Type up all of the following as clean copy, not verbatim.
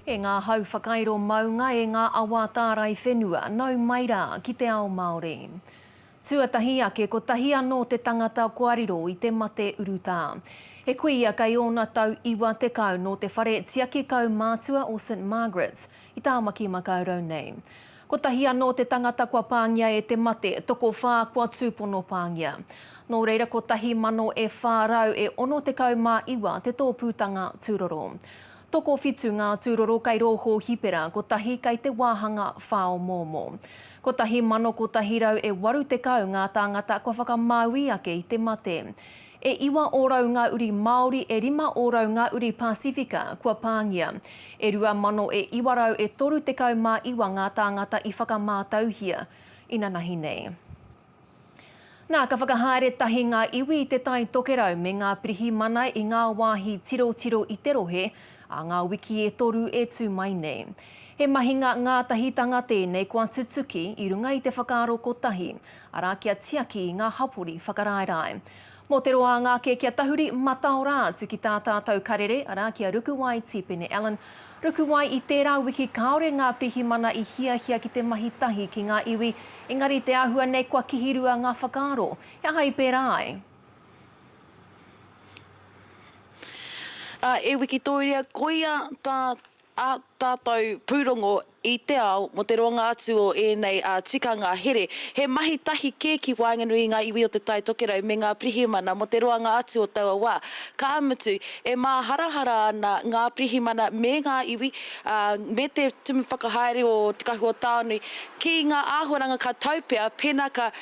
E ngā hau whakairo maunga, e ngā awa tārai whenua, nau mai rā ki te ao Māori. Tuatahi ake, kotahi anō te tangata kua riro i te mate urutā. He kuia kei ōna tau 90 nō te whare tiaki kaumātua o St Margaret's i Tāmaki Makaurau nei. Kotahi anō te tangata kua pāngia e te mate, tokowhā kua tūpono pāngia. Nō reira kotahi mano e 400 e 69 te tōpūtanga tūroro. Tokowhitu ngā tūroro kei rō hōhipera, kotahi kei te wāhanga whāomoomo. 1,180 ngā tāngata kua whakamāui ake i te mate. E 9 ngā uri Māori, e 5 ngā uri Pasifika kua pāngia. E 2,000 e 939 ngā tāngata i whakamātauhia inanahi nei. Nā, ka whakahaere tahi ngā iwi i Te Tai Tokerau me ngā pirihimana i ngā wāhi tirotiro i te rohe ā ngā wiki e toru e tū mai nei. He mahinga ngātahitanga tēnei kua tutuki i runga i te whakaaro kotahi, arā kia tiaki i ngā hapori whakaraerae. Mō te roanga ake kia tahuri mataora atu ki tā tātou karere, arā ki a Rukuwai Tīpene Allen. Rukuwai i tērā wiki kāore ngā pirihimana i hiahia ki te mahi tahi ki ngā iwi, engari te āhua nei kua kihirua ngā whakaaro. He aha i pērā ai? Ā, e Wikitōria, koia tā ā tātou pūrongo i te ao mō te roanga atu o ēnei tikanga here. He mahi tahi kē ki waenganui i ngā iwi o Te Tai Tokerau me ngā pirihimana mō te roanga atu o taua wā. Ka mutu, e māharahara ana ngā pirihimana me ngā iwi, ā, me te Tumu Whakahaere o Te Kahu o Taonui ki ngā āhuaranga ka tau pea pēnā ka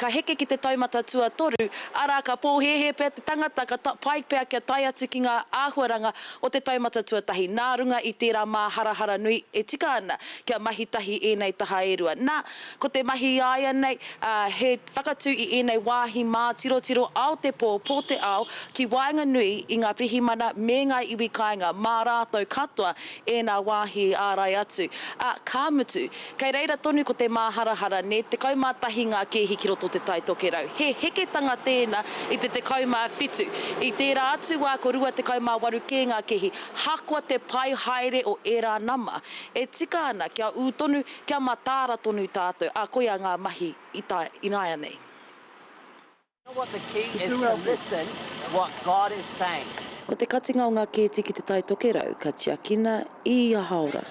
ka heke ki te taumata tuatoru, arā, ka pōhēhē pea te tangata, ka pai pea kia tae atu ki ngā āhuaranga o te taumata tuatahi, nā runga i tērā māharahara nui e tika ana kia mahi tahi ēnei taha e rua. Nā, ko te mahi āianei, ā, he whakatū i ēnei wāhi mātirotiro ao te pō, pō te ao, ki waenganui i ngā pirihimana me ngā iwi kāinga, mā rātou katoa ēnā wāhi ārai atu. Ā, ka mutu, Kei reira tonu ko te māharahara, nē, 11 ngā kēhi ki roto o Te Tai Tokerau. He heketanga tēnā i te 17. I tērā atu wā ko 28 kē ngā kēhi. Hakoa te pai haere o ērā nama, e tika ana kia ū tonu, kia mataara tonu tātou, ā, koia ngā mahi i tae ināianei. Ko te katinga o ngā kēti ki Te Tai Tokerau ka tiakina i ia haora.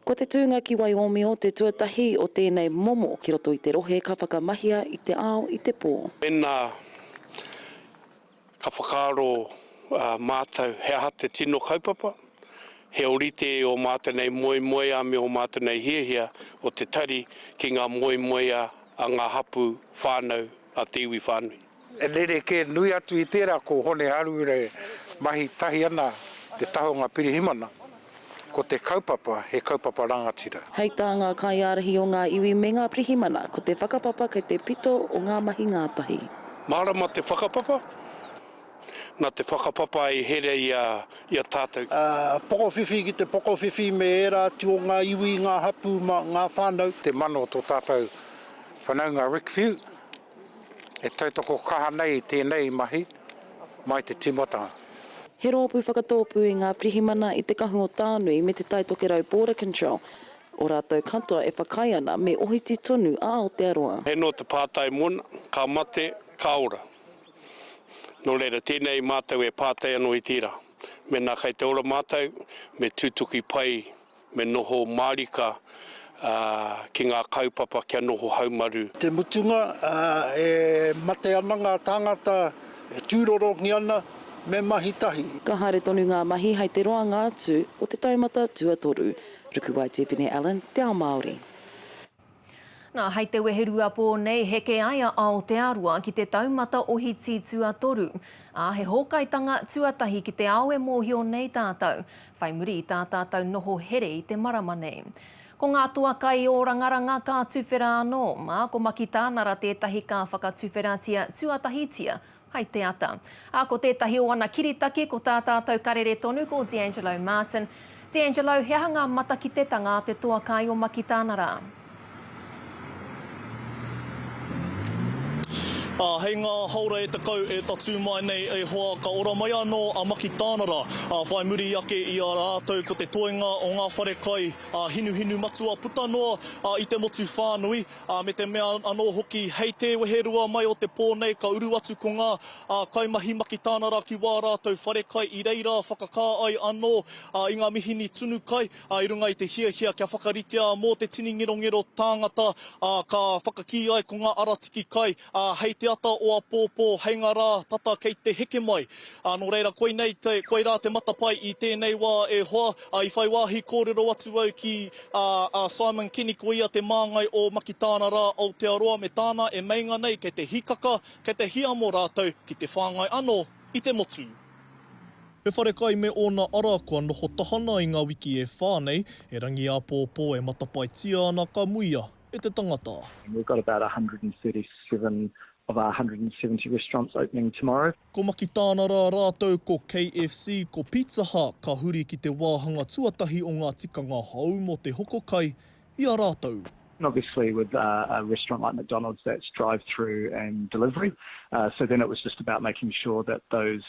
Ko te tūnga ki Waiōmio te tuatahi o tēnei momo ki roto i te rohe ka whakamahia i te ao i te pō. Mēnā Ka whakaaro mātou he aha te tino kaupapa, he ōrite ō mātou nei moemoeā me ō mātou nei hiahia o te tari ki ngā moemoeā a ngā hapū, whānau, a te iwi whānui. E rerekē nui atu i tērā ko Hone Haruira e mahi tahi ana te taha o ngā pirihimana, ko te kaupapa he kaupapa rangatira. Hei tā ngā kaiārahi o ngā iwi me ngā pirihimana, ko te whakapapa kei te pito o ngā mahi ngātahi. Mārama te whakapapa, nā te whakapapa i here i a tātou. Pokowhiwhi ki te pokowhiwhi me ērā atu o ngā iwi, ngā hapū, ngā whānau. Te mana o tō tātou whanaunga Rick Whiu. E tautoko kaha nei i tēnei mahi mai te tīmatanga. He rōpū whakatōpū i ngā pirihimana i Te Kahu o Tānui me Te Tai Tokerau Border Control, o rātou katoa e whakaae ana me ohiti tonu a Aotearoa. He noa te pātai mona, ka mate, ka ora. Nō reira, tēnei mātou e pātai anō i tērā. Mēnā kei te ora mātou, me tutuki pai Me noho mārika ki ngā kaupapa kia noho haumaru. Te mutunga, e mate ana ngā tāngata, e tūrorongi ana, me mahi tahi. Ka haere tonu ngā mahi hei te roanga atu o te taumata tuatoru. Rukuwai Tipene Allen, Te Ao Māori. Nā, hei te weherua pō nei heke ai a Aotearoa ki te taumata ohiti tuatoru, ā, he hōkaitanga tuatahi ki te ao e mōhio nei tātou, whai muri i tā tātou noho here i te marama nei. Ko ngā toa kaiōrangaranga ka tuwhera anō, ā, ko Makitānara tētahi ka whakatuwheratia tuatahitia Hai te ata. Ā, ko tētahi o ana kiritaki, ko tā tātou karere tonu, ko D'Angelo Martin. D'Angelo, he aha ngā matakitetanga a te toa kai o Makitānara? Ā, hei ngā haora e 10 e tatū mai nei e hoa ka ora mai anō a Makitānara, ā, whai muri ake i a rātou ko te toenga o ngā whare kai ā, hinuhinu matua puta noa ā, i te motu whānui, ā, me te mea anō hoki hei te weherua mai o te pō nei ka uru atu ko ngā ā, kaimahi Makitānara ki wā rātou whare kai i reira whakakā ai anō ā, i ngā mihini tunu kai. ā, i runga i te hiahia kia whakaritea mō te tini ngerongero tāngata, ā, ka whakakī ai ko ngā ara tiki kai, ā, hei te ata o apōpō, hei ngā rā tata kei te heke mai. Ā, nō reira, koinei te, koirā te matapae i tēnei wā e hoa, ā, i whai wāhi kōrero atu au ki, ā, ā Simon Kenny, ko ia te māngai o Makitāna rā Aotearoa me tāna e meinga nei kei te hikaka, kei te hiamo rātou ki te whāngai anō i te motu. He wharekai me ōna ara kua noho tahana i ngā wiki e whā nei, erangi āpōpō e matapaetia ana ka muia e te tangata. We've got about 137 of our 170 restaurants opening tomorrow. Ko Makitānara rātou ko KFC, ko Pizza Hut ka huri ki te wāhanga tuatahi o ngā tikanga hou mō te hoko kai i a rātou. And obviously with a restaurant like McDonald's that's drive through and delivery, so then it was just about making sure that those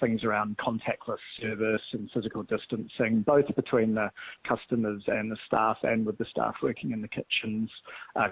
things around contactless service and physical distancing, both between the customers and the staff and with the staff working in the kitchens,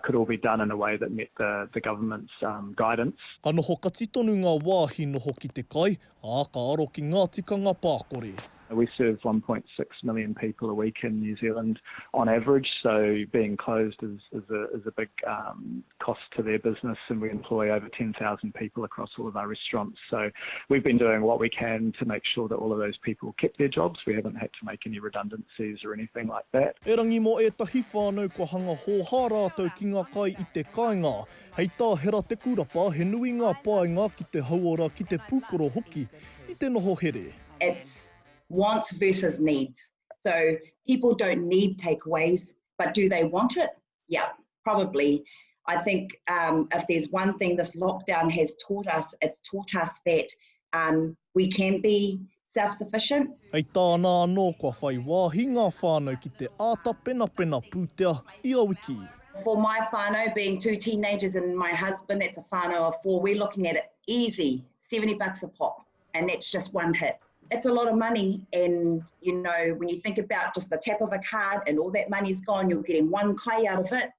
could all be done in a way that met the, the government's guidance. Ka noho kati tonu ngā wāhi noho ki te kai, ā, ka aro ki ngā tikanga pākore. We serve 1.6 million people a week in New Zealand on average, so being closed is, is, a, is a big um, cost to their business, and we employ over 10,000 people across all of our restaurants. So we've been doing what we can to make sure that all of those people kept their jobs. We haven't had to make any redundancies or anything like that. Erangi mō ētahi whānau kua hanga hōhā rātou ki ngā kai i te kāinga. Hei tā Hera Te Kurapa, he nui ngā painga ki te hauora, ki te pūkoro hoki i te noho here. It's wants versus needs. So people don't need takeaways, but do they want it? Yeah, probably. I think um, if there's one thing this lockdown has taught us, it's taught us that um, we can be self-sufficient. Hei tāna anō kua whai wāhi ngā whānau ki te āta penapena pūtea ia wiki. For my whānau, being two teenagers and my husband, that's a whānau of four, we're looking at it easy, 70 bucks a pop, and that's just one hit. It's a lot of money, and you know, when you think about just the tap of a card and all that money's gone, you're getting one kai out of it.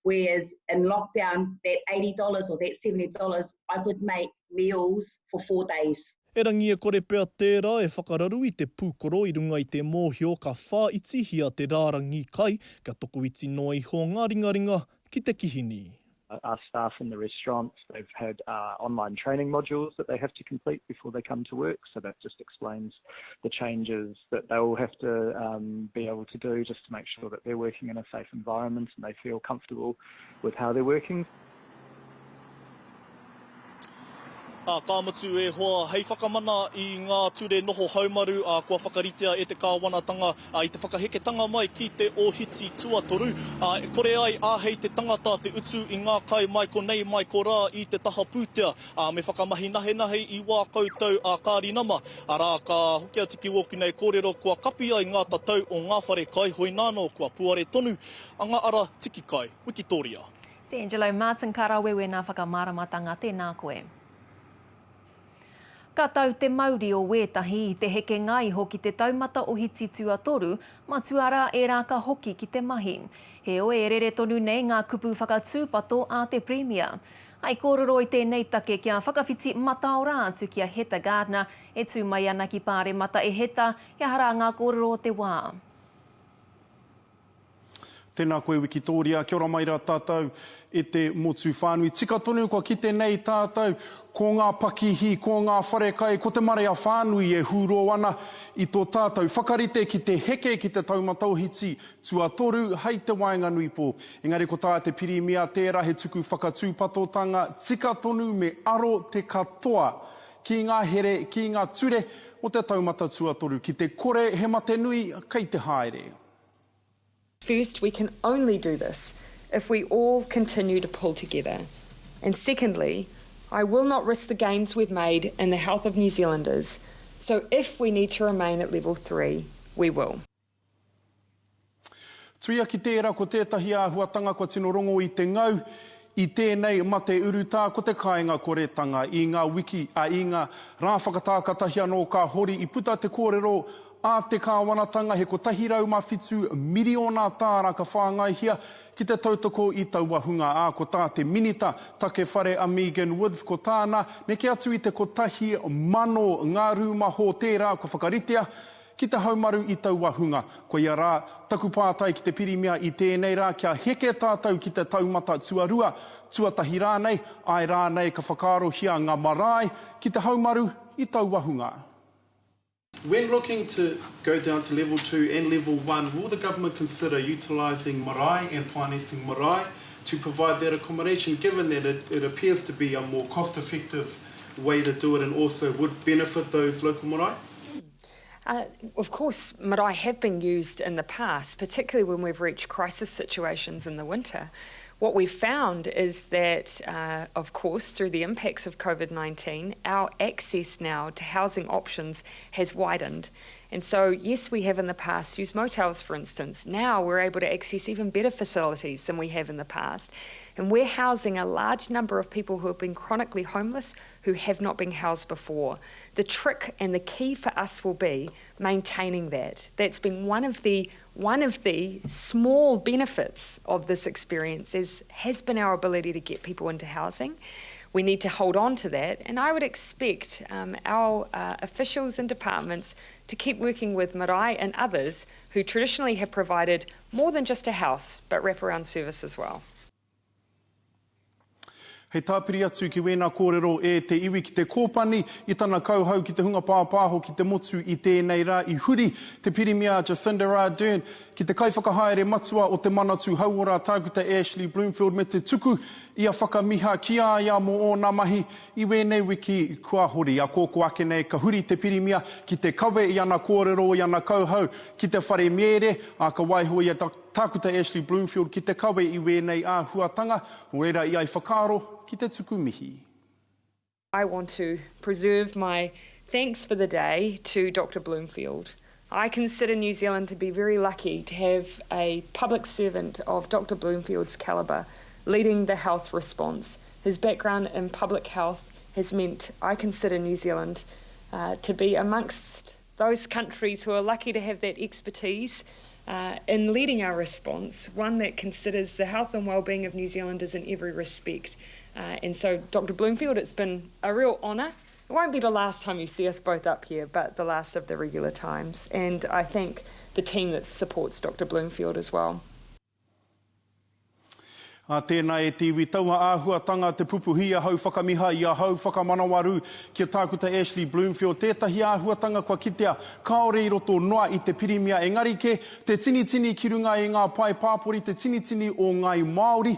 Whereas in lockdown, that $80 or that $70, I could make meals for four days. Erangi e kore pea tērā e whakararu i te pūkoro i runga i te mōhio ka whāitihia te rārangī kai kia tokoiti noa iho ngā ringaringa ki te kihini. Our staff in the restaurants, they've had uh, online training modules that they have to complete before they come to work, so that just explains the changes that they'll have to um, be able to do just to make sure that they're working in a safe environment and they feel comfortable with how they're working. Ā, ka mutu e hoa, hei whakamana i ngā ture noho haumaru, ā, kua whakaritea e te kāwanatanga, ā, i te whakaheketanga mai ki te ōhiti tuatoru, ā, e kore ai āhei te tangata te utu i ngā kai mai konei, mai korā i te taha pūtea, ā, me whakamahi nahenahe i wā koutou, ā, kāri nama. Arā, ka hoki atu ki wōku nei kōrero, kua kapi ai ngā tatau o ngā whare kai, hoinānō, kua puare tonu a ngā ara tiki kai. Wikitōria. D'Angelo Martin Ka rawe wēnā whakamāramatanga, tēnā koe. Ka tau te mauri o wētahi i te hekenga iho ki te taumata ohiti tuatoru, matua rā ērā ka hoki ki te mahi. Heoi, e rere tonu nei ngā kupu whakatūpato a te Pirimia. Hai kōrero i tēnei take kia whakawhiti mataora atu ki a Heta Gardiner e tū mai ana ki Pāremata. E Heta, he aha rā ngā kōrero o te wā? Tēnā koe Wikitōria, kia ora mai rā tātou e te motu whānui. Tika tonu kua kite nei tātou ko ngā pakihi, ko ngā wharekai, ko te marea whānui e hūrō ana i tō tātou whakarite ki te heke ki te taumata ohiti tuatoru hei te waenganui pō. Engari ko tā te Pirimia tērā he tuku whakatūpatotanga tika tonu me aro te katoa ki ngā here, ki ngā ture o te taumata tuatoru. Ki te kore he mate nui kei te haere. First, we can only do this if we all continue to pull together. And secondly, I will not risk the gains we've made in the health of New Zealanders, so if we need to remain at level 3, we will. Tuia ki tērā ko tētahi āhuatanga kua tino rongo i te ngau, i tēnei mate urutā ko te kāinga koretanga. I ngā wiki, ā, i ngā rā whakatā katahi anō ka hori i puta te kōrero a te kāwanatanga he 107 miriona tāra ka whāngaihia ki te tautoko i taua hunga, ā, ko tā te Minita Take Whare a Megan Woods ko tāna, neke atu i te 1,000 ngā rūma hōtēra kua whakaritea ki te haumaru i taua hunga. Koia rā taku pātai ki te Pirimia i tēnei rā kia heke tātou ki te taumata tuarua, tuatahi rānei, āe rānei ka whakaarohia ngā marae ki te haumaru i taua hunga. When looking to go down to level 2 and level 1, will the government consider utilising marae and financing marae to provide that accommodation, given that it, it appears to be a more cost-effective way to do it and also would benefit those local marae? Uh, of course, marae have been used in the past, particularly when we've reached crisis situations in the winter. What we've found is that, uh, of course, through the impacts of COVID 19, our access now to housing options has widened. And so, yes, we have in the past used motels, for instance. Now we're able to access even better facilities than we have in the past. And we're housing a large number of people who have been chronically homeless who have not been housed before. The trick and the key for us will be maintaining that. That's been one of the one of the small benefits of this experience is has been our ability to get people into housing. We need to hold on to that, and I would expect um, our uh, officials and departments to keep working with marae and others who traditionally have provided more than just a house, but wraparound service as well. Hei tāpiri atu ki wēnā kōrero e te iwi ki te kōpani i tana kauhau ki te hunga pāpāho ki te motu i tēnei rā i huri te Pirimia a Jacinda Ardern ki te Kaiwhakahaere Matua o te Manatū Hauora Tākuta Ashley Bloomfield me te tuku i a whakamiha ki a ia mō ōna mahi i wēnei wiki kua hori. A kōkō ake nei ka huri te Pirimia ki te kawe i ana kōrero i ana kauhau ki te whare mēre, ā, ka waiho i a Tākuta Ashley Bloomfield ki te kawe i wēnei āhuatanga, nō reira i ai whakaaro ki te tuku mihi. I want to preserve my thanks for the day to Doctor Bloomfield. I consider New Zealand to be very lucky to have a public servant of Doctor Bloomfield's calibre leading the health response. His background in public health has meant I consider New Zealand uh, to be amongst those countries who are lucky to have that expertise uh, in leading our response, one that considers the health and well-being of New Zealanders in every respect. Uh, and so, Dr Bloomfield, it's been a real honour. It won't be the last time you see us both up here, but the last of the regular times. And I thank the team that supports Dr Bloomfield as well. Ā, tēnā e te iwi taua āhuatanga te pupuhi ahau whakamiha i ahau whakamanawarū ki a Tākuta Ashley Bloomfield tētahi āhuatanga kua kitea kāore i roto noa i te Pirimia engari kē te tinitini ki runga i ngā pae pāpori te tinitini o Ngāi Māori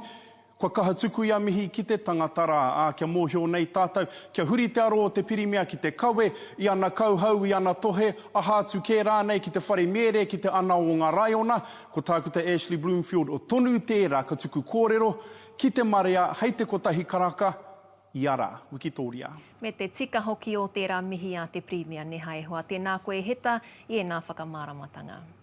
kua kaha tuku i a mihi ki te tangata rā. Ā, kia mōhio nei tātou, kia huri te aro o te Pirimia ki te kawe i ana kauhau, i ana tohe, aha atu kē rānei ki te whare mēre, ki te ana o ngā raiona, Ko Tākuta Ashley Bloomfield tonu tērā ka tuku kōrero ki te marea hei te kotahi karaka ia rā. Wikitōria. Me te tika hoki o tērā mihi a te Pirimia Neha e hoa. Tēnā koe Heta i ēnā whakamāramatanga.